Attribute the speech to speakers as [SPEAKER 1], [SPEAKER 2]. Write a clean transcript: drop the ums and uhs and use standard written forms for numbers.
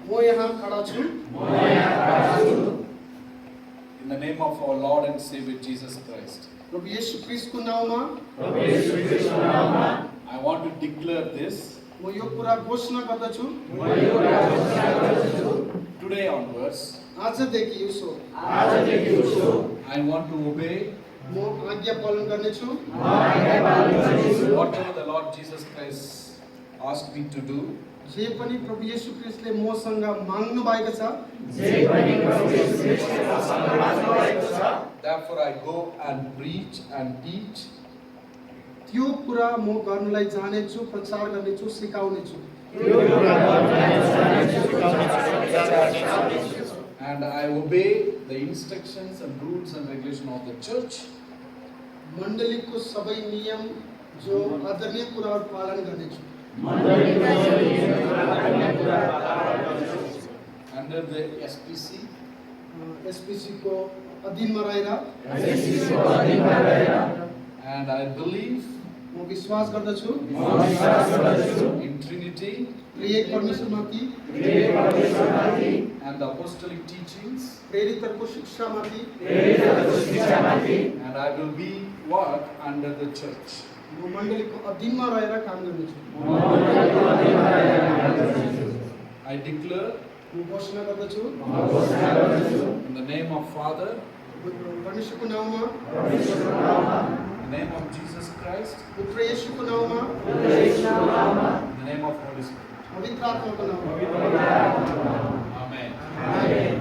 [SPEAKER 1] म यहाँ खडा छु
[SPEAKER 2] In the name of our Lord and Savior Jesus Christ,
[SPEAKER 1] प्रभु येशू ख्रीष्टको नाउँमा
[SPEAKER 2] I want to declare this.
[SPEAKER 1] म यो कुरा घोषणा गर्दछु
[SPEAKER 2] Today onwards,
[SPEAKER 1] आजदेखि उसो
[SPEAKER 2] I want to obey
[SPEAKER 1] म आज्ञा पालन गर्नेछु
[SPEAKER 2] whatever the Lord Jesus Christ asked me to do.
[SPEAKER 1] जे पनि प्रभु येशू ख्रीष्टले मसँग माग्नु भएको छ
[SPEAKER 2] Therefore, I go and preach and teach.
[SPEAKER 1] त्यो कुरा म गर्नलाई जानेछु प्रचार गर्नेछु सिकाउनेछु
[SPEAKER 2] And I obey the instructions and rules and regulations of the church.
[SPEAKER 1] मण्डलीको सबै नियम जो आदरणीय कुराहरू पालन गर्नेछु
[SPEAKER 2] Under the SPC,
[SPEAKER 1] एसपीसी को अधीनमा रहेर
[SPEAKER 2] and I believe
[SPEAKER 1] म विश्वास गर्दछु
[SPEAKER 2] in Trinity
[SPEAKER 1] त्रिएक परमेश्वरमाथि
[SPEAKER 2] and the apostolic teachings,
[SPEAKER 1] प्रेरितहरूको शिक्षामाथि
[SPEAKER 2] and I will be work under the church.
[SPEAKER 1] म मण्डलीको अधीनमा रहेर काम गर्नेछु
[SPEAKER 2] I declare
[SPEAKER 1] म घोषणा गर्दछु
[SPEAKER 2] in the name of Father,
[SPEAKER 1] परमेश्वरको नाउँमा
[SPEAKER 2] in the name of Jesus Christ,
[SPEAKER 1] पुत्र येशूको नाउँमा
[SPEAKER 2] in the name of Holy Spirit.
[SPEAKER 1] पवित्र आत्माको नाउँमा
[SPEAKER 2] Amen.